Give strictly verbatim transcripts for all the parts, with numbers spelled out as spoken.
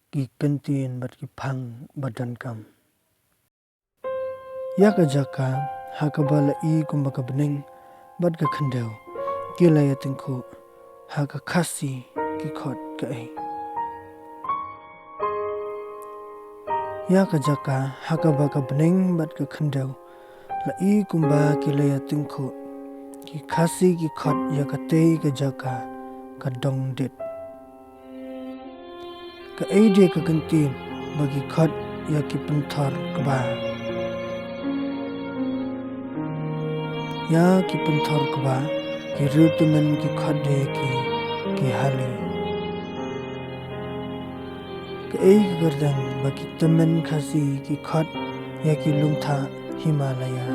ki kyntien bad ki phang ba donkam. Ïa ka jaka ha kaba la i kumba ka bneng bad ka khyndew ki la ïa tyngkhuh, ha ka Khasi ki khot kaei? Ïa ka jaka ha kaba ka bneng bad ka khyndew la i kumba ki la ïa tyngkhuh, ki Khasi ki khot ïa katei ka jaka ka Dongdit. Kaei de ka kyntien ba ki khot ïa ki pynthor kba? Ïa ki pynthor kba ki riew tymmen ki khot de ki, ki hali. Kaei ka kyrteng ba ki tymmen Khasi ki khot ïa ki lum thah Himalaya?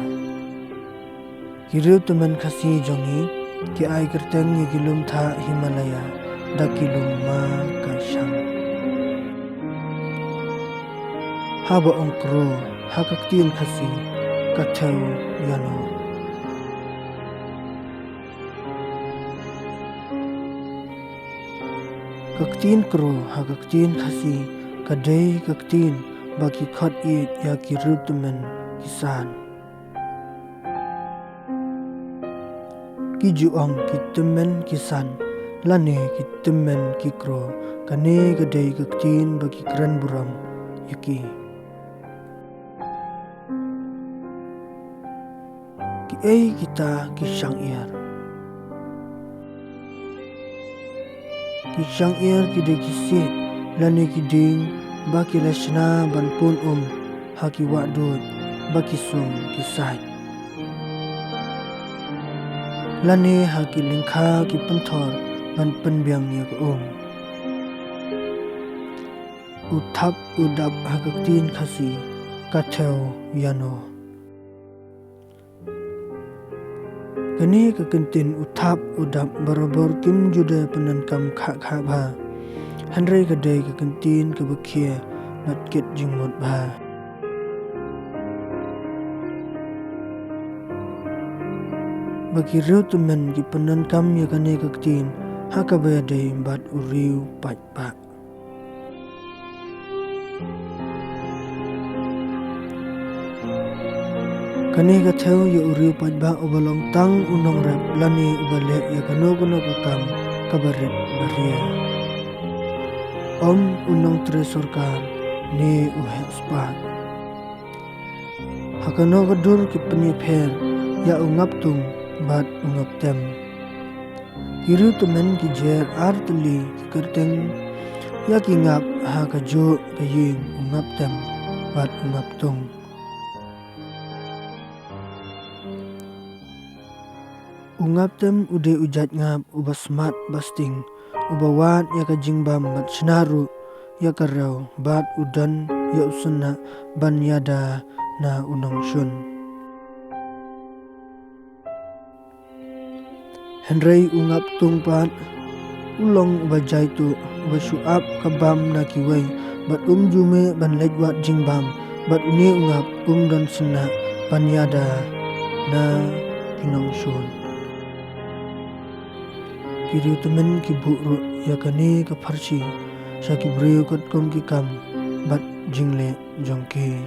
Ki riew tymmen Khasi jong ngi ki ai kyrteng ïa ki lum thah Himalaya da ki lum ma ka shang. Haba ong kro ha ka ktien Khasi, ka thew ïano? Ka ktien kro ha ka ktien Khasi ka dei ka ktien ba ki khot ïa ki riew tymmen ki san. Ki ju ong ki tymmen ki san lane ki tymmen ki kro, kane ka dei ka ktien ba ki kren burom ïa ki. Kiei kita ki shang-iar? Ki shang-iar ki dei ki siej lane ki dieng ba ki la shna ban pun um ha ki wahduid ba ki sum ki sait, lane ha ki lyngkha ki pynthor ban pynbiang ïa ka um. U thap u dap ha ka ktien Khasi ka thew ïano? Kane ka kyntien u thap u dap barabor kim ju da pyndonkam khah khah bha, hynrei ka dei ka kyntien kaba khia bad kit jingmut bha. Ba ki riew tymmen ki pyndonkam ïa kane ka ktien ha kaba ïadei bad u riew paidbah. Kane ka thew ïa u riew paidbah uba long tang u nongrep lane uba leh ïa kano kano ka kam kaba rit ba ria. Ym u nongtrei sorkar ne u heh spah. Ha kano ka dur ki pynïapher ïa u ngaptung bad u ngaptem. Ki riew tymmen ki jer ar tylli ki kyrteng ïa ki ngap ha kajuh ka ïing, u ngaptem bad u ngaptung. U ngaptem u dei u jait ngap uba smat ba sting, uba wad ïa ka jingbam bad shna ruh ïa ka rew bad u don ïa u synnah ban ïada na u nongshun. Hynrei u ngaptung pat u long uba jaituh, uba shu ap ka bam na kiwei bad um ju mih ban leit wad jingbam, bad une u ngap um don synnah ban ïada na ki nongshun. Ki riew tymmen ki buh ruh ïa kane ka pharshi sha ki briew katkum ki kam bad jingleh jong ki.